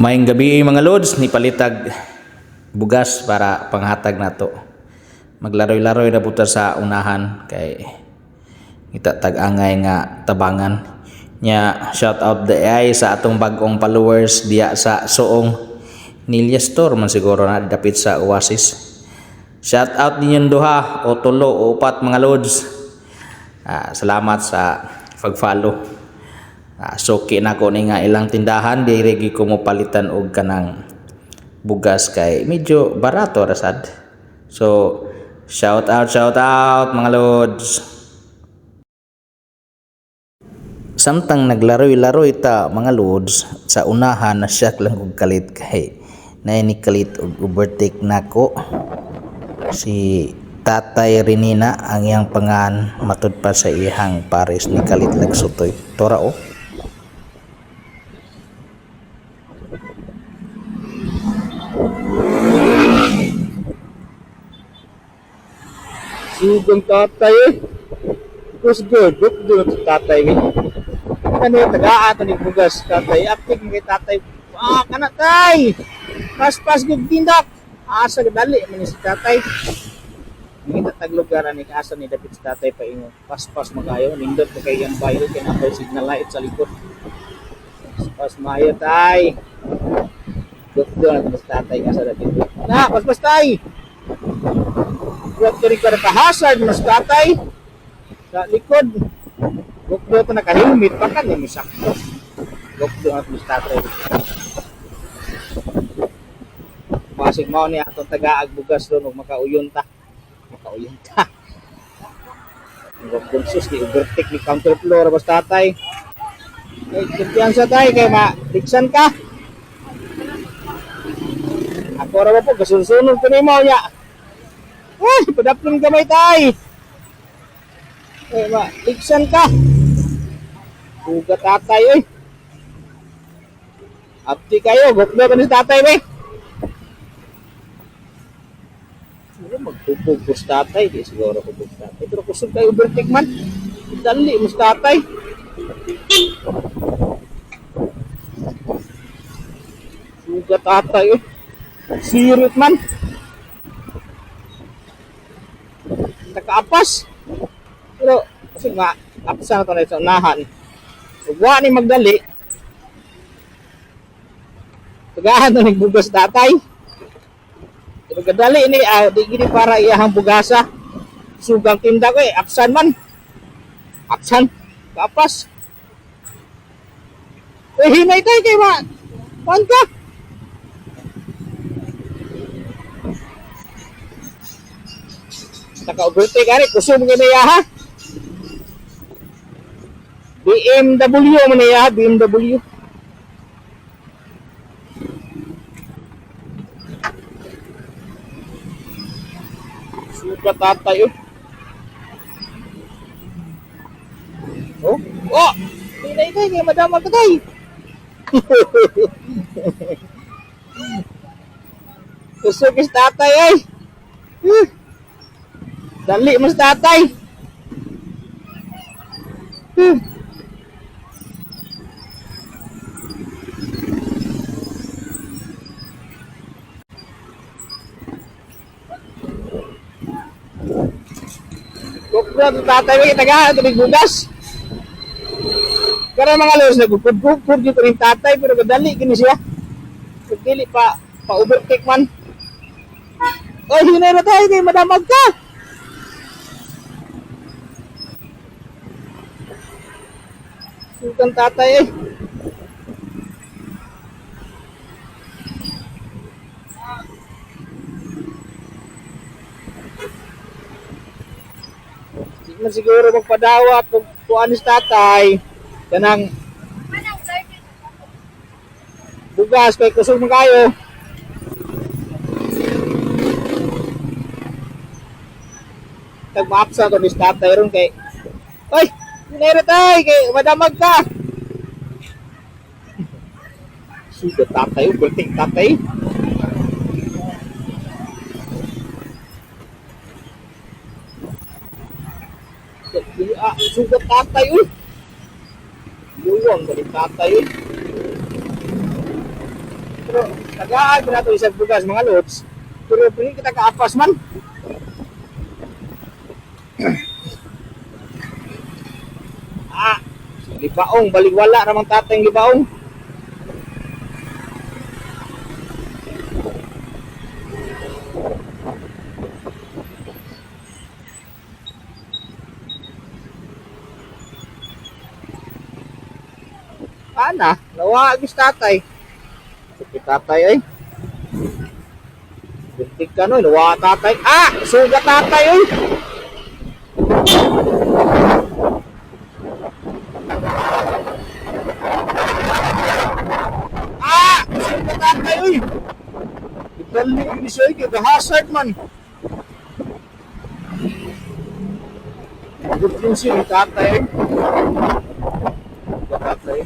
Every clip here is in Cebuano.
Maayong gabii, mga lods, ni palitag bugas para panghatag nato. Maglaroy-laroy na pud ta sa unahan kay ngita tag angay nga tabangan. Nya shout out diay sa atong bag-ong followers diya sa Suong Nilia Store man siguro na dapit sa Oasis. Shout out ninyong duha o tulo o upat, mga lods. Ah, salamat sa pag-follow. Ah, suki na ko ni nga ilang tindahan, diri gyud ko mo palitan og kanang bugas kay medyo barato ra sad. So shout out, mga lods. Samtang naglaroy-laroy ta, mga lods, sa unahan, na siya lang og kalit kay naay ni kalit og overtake nako. Si Tatay Renina ang iyang pangan, matud pa sa iyang pares ni kalit lagsutoy. Tora oh. Sugang tatay eh. Was good. Look doon ito tatay eh. Ano yung tagaan ni bugas tatay. Aptik mo kay tatay. Ah, kana tay. Paspas gud tindak. Asa dali man ni si tatay. Ngita tag lugar ani asa ni dapit si tatay pa ingon. Paspas magayo nindot ko kay yang bayo kay napay signal light sa likod. Paspas maayo tay. Look doon si tatay nga sa dapit. Na, paspas tay. Huwag ko rin ka nakahasard, mas tatay. Sa likod. Gukdo ito naka-helmet pa ka, ni sakto. Gukdo at mas tatay. Pasig mao ni atong tagaag bugas doon ug makauyon ta. Makauyon ta. Gukdo sus ni overtake ni counter floor bas tatay. Ay, kumpiyansa tay kay ma diksan ka. Ako ra ba po gasunsunod ko nimo nya. Uy, padaplon gamay tay. Eh, ma, ligsan ka. Uga tatay, oy. Apti kayo, gukdo ka ni tatay, be. Siguro maghubog ko sa tatay, di siguro hubog sa tatay. Pero kusog kayo overtake man. Dali mo sa tatay. Uga tatay, oy. Sirit man. Nakaapas. Pero, kasi nga, apasan na ito na sa unahan. Ug wa ni magdali. Tagahan na nagbugas tatay. Pero gadali ni, ah, di gini para iyahang bugasa. Sugang tinda ko eh, apsan man. Apsan, kaapas. Eh, hinay tayo kay ma. Kuan ka? Naka-overtake ari, kusog mo niya ha. BMW mo niya, BMW. Suka tatay oh. Oh, oh! Hinay tayo kay madama ka tay. Kusog is tatay ay. Eh. Dali mo sa tatay. Kukra to tatay may taga tubig bugas. Pero mga lods, nagkukod-kukod dito rin tatay pero kadali gini siya. Kung dili pa pa overtake man. Oy, hinay na tayo kay madamag ka. Sukan tatay eh. Di man siguro magpadawat kung kuan ni tatay kanang bugas kay kusog man kayo. Tagmaapsa to ni tatay ron kay Oy, hinay na tay kay madamag ka. Suga tatay, overtake tatay. Ah, suga tatay uy. Luwang ka ni tatay uy. Pero tagaan ko nato isang bugas mga lods. Pero pili kita kaapas man. Ah, libaong baliwala ramang tatay ang libaong. Ana, nawa agis tatay. Sige tatay ay. Buntik ka no, nawa tatay. Ah, suga tatay ay. Ah, suga tatay ay. Ibalik ni siya kay hazard man. Emergency ni tatay ay. Suga tatay.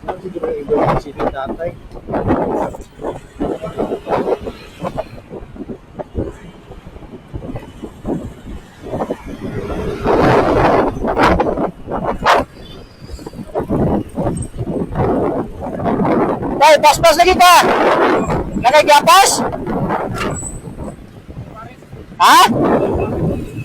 Ano siguro yung emergency ni tatay? Tay, paspas lagi ka. Nakagapas? Ha?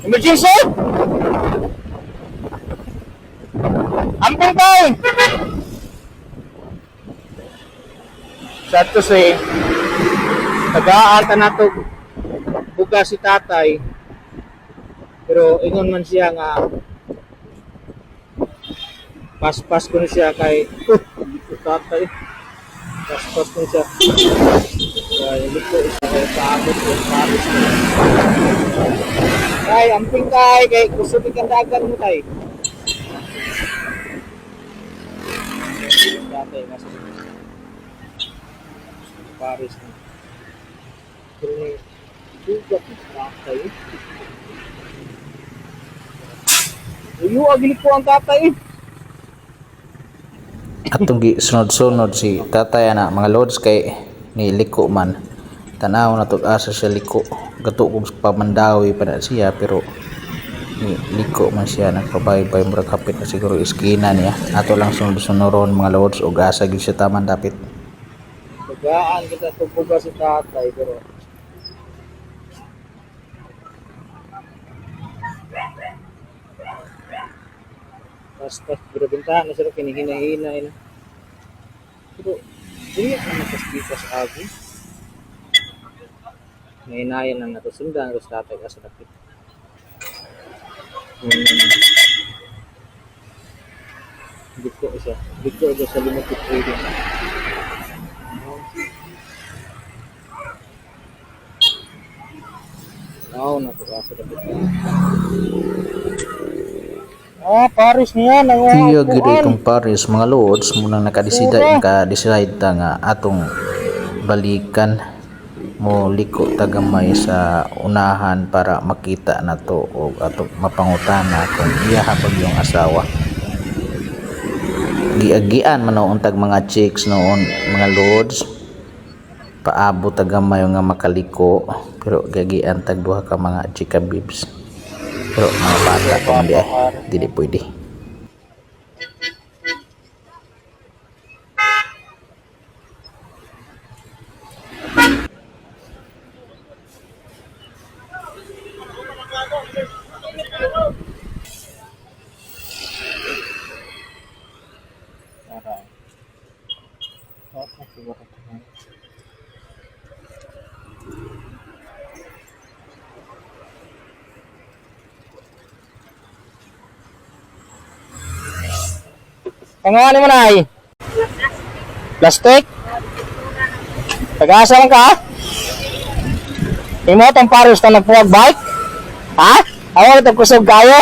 Emergency? Amping tay. Sad to say, taga-aalta na to bugas si tatay. Pero ingon man siya nga paspas ko na siya kay tatay. Paspas ko na siya. Kay liko siya kay paabot ko paabot ko. Tay, amping tay kay gusto kang dagan mo tay. Tatay nasa Paris na. Pero ni dugat ni tatay. Uyo agili ko ang tatay. Atong gi sunod-sunod si tatay ana mga lods kay ni liko man. Tanaw na tug asa siya liko. Gato kog pamandawi pa na siya pero ni liko man siya nagpabaybay, murag hapit na siguro iskina niya. Ato lang sunod-sunoron mga lods ug asa gyud siya taman dapit. Tagaan kita tubuga si tatay pero Pas-pas, pero bintahan na sila kinihina-hina ina. Pero, hindi na makaspikas agi. Nahinayan lang nato sundan ko sa tatay kasi dapit. Diko siya. Diko siya sa limited trading. Oo, napakasa dapit. Ah, Paris niya Iya gyud itong Paris mga lods, munang nakadesida naka-decide ta nga atong balikan, mo liko ta gamay sa unahan para makita na to o atong mapangutana kung iya habag yung asawa. Giagian man noon tag mga chicks noon mga lods, paabot ta gamay nga makaliko pero giagian tag duha ka mga chika bibs, pero mga bata pa man di ay dili pwede. Aray. Okay, siguro ito. Pangalan mo na ay? Plastic? Pag-asa lang ka? Imo tong pares na nagpuwag bike? Ha? Awa itong kusog kayo?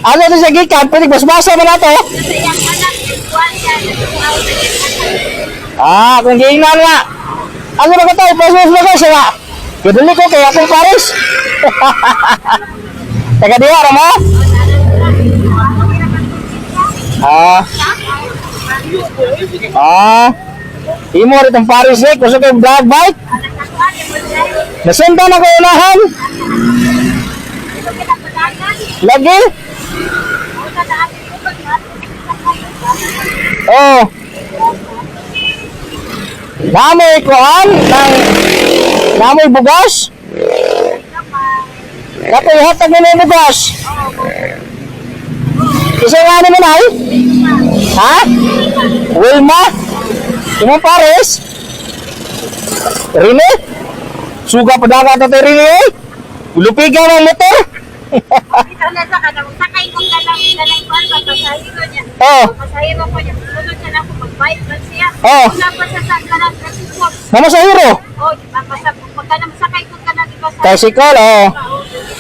Ano to sa gikan? Pwede basbasa mo na to? Ah, kung giingnan nga. Ano ba ka tayo? Basbas ba ka siya? Gadali ko kaya akong pares. Taga diha ra mo? Ah. Ah. Imo rin itong pares eh. Gusto ko yung vlog bike. Nasundan ako unahan. Lagi. Oh. Namoy kuan ng namoy bugas. Kapoy hatag mo ng bugas. Isa nga naman ay? Ha? Wilma? Imong pares? Rene? Suga pa dagat na tayo, Rene eh. Lupigan ang motor. Ito na sa kanang sakay kong kanang kanang kuan ba pasahero niya. Oh. Pasahero ko niya. Sunod siya na ako mag-bike man siya. Oh. Una pa siya sa kanang tricycle. Mama sa hero. Oh, di ba pa sa pagka nang sakay ko kanang di ba sa Tricycle, oh.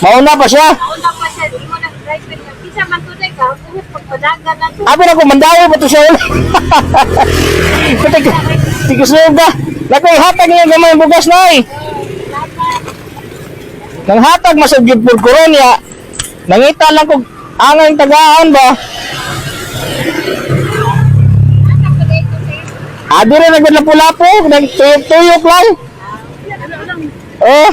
Mauna pa siya. Mauna pa siya, di mo nang driver niya. Kinsa man tunay ka, buhos pagpadagan na to. Abi na ko mandawi pa to siya ulit. Patig, tigas na ba? Lakoy hatag niya gamay ang bugas na eh. Salamat. Nang hatag masag gyud pud karon ya. Nangita lang kog angay tagaan ba. Asa ko dahil ko sa iyo. Abi ra nagud lapu-lapu, nagtuyok-tuyok lang. Ano lang? Oh.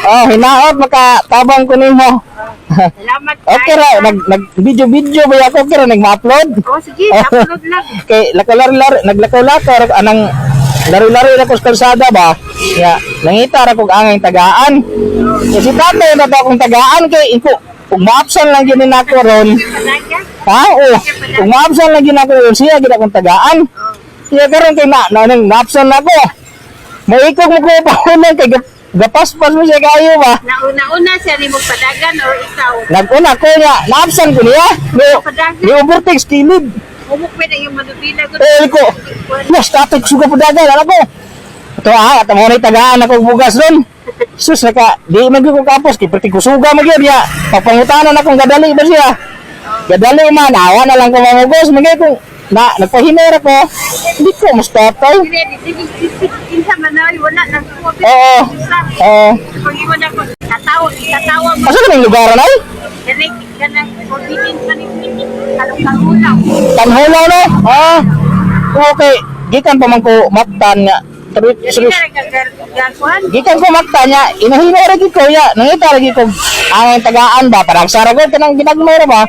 Oh, hinaot makatabang ko nimo. Salamat. Okay ra, nag nag video video ba ako, okay ra nag-upload. Oh, sige, upload lang. Kay lakaw-laro naglakaw-lakaw ra anang laro-laro ra ko sa kalsada ba. Ya, nangita ra kog angay tagaan. Kay si tatay na to akong tagaan kay iko ug maabsan lang gyud ni nako ron. Padagan. Ha? Oh, ug maabsan lang gyud nako ron siya gyud akong tagaan. Siya karon kay na na nang naabsan na ko. Moikog mo ko pa kay gapaspas mo siya kayo ba. Nauna-una siya ni mo padagan or ikaw. Nag-una ko nga, naabsan ko niya. Ni, Padagan. ni overtake sa kilid. Umok pa na yung manubila ko. Eh, ko. Yes, tatay, suga po dagan, alam ko. Ito ah, at mo na tagaan ako bugas ron. Sus, naka, di man gyud ko kapos, kay perti kusuga man gyud ya. Pagpangutanan akong gadali ba siya? Gadali man, awa na lang ko mamugos, magay kung na nagpahinay ra ko. Hindi ko mas tatay. Hindi, di, di, di, di, kinsa man na, wala nang kuha. Oo. Oo. Pag-iwan ako, tatawa, tatawa mo. Asa ka lugar na? Ganay, ganay, convenient pa ni kalong-kalulaw. Tanghulaw no? Ah. Okay, gikan pa man ko Mactan nga. Hindi Serius. na nagagaguhan. Gikan ko Mactan niya, inahino ra gid ko ya, nangita ra gid ko ang tagaan ba parang saragot kanang ginagmay ra ba.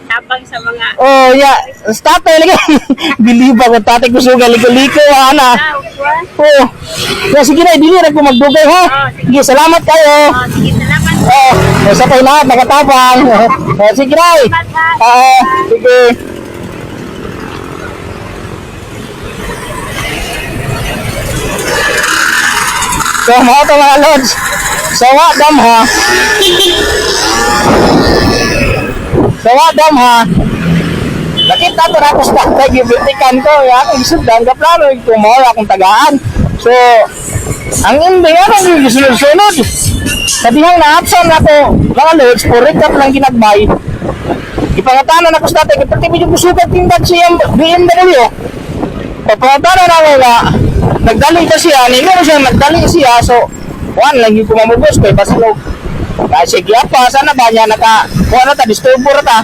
Tabang sa mga Oh, ya, tatay lagi. Believe ako tatay ko suga liko-liko ana. tao, kuhan. Oh. Ya sige na, dili ra ko magdugay ha. Sige, salamat kayo. Oh, sige, salamat. Oh, sa kayo lahat nakatabang. Oh, sige na. Salamat, ha. Oo, sige. So, mga to mga lods. So, wa dam ha. So, wa dam ha. Nakita ko na ako sa tatay, gibitikan ko. Ya, akong gisundan ka plano, tumawag akong tagaan. So, ang ending, ano, yung gisunod-sunod. Sabihang na-absent ako, mga lods, for recap lang ginagmay. Ipangatanan ako sa tatay, kaya pati medyo kusugat tindag siya BMW. Pagpangatanan ako nga, nagdali ka siya, ninyo siya, nagdali siya, so, one lang yung kumamugos, kay basilog. Kahit siya giyapa, sana ba niya naka, kuha na ta, disturbo ra ta.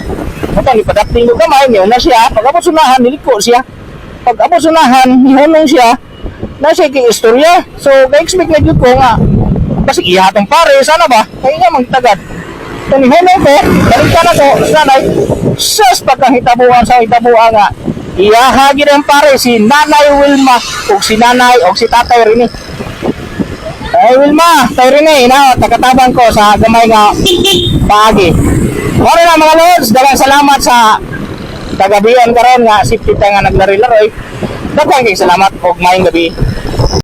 Mutang ipadapting ko kamay, niyo na siya, pag abot sunahan, niliko siya. Pag abot sunahan, nihunong siya, na siya kay istorya. So, ka-expect na gyud ko nga, kasi ihatong pare, sana ba? Kaya nga magtagad. Tunihunong ko, balikan ako, sanay, sus, pagkahitabuan sa hitabuan nga, iyahagi ng pare si Nanay Wilma, o si Nanay, o si Tatay Rene. Ay Wilma, Tay Rene, ina, tagatabang ko sa gamay nga paagi. Moro na mga lods, daghang salamat sa tagabiyon karon nga safety ta nga naglari-laroy. Daghang kay salamat og maayong gabi.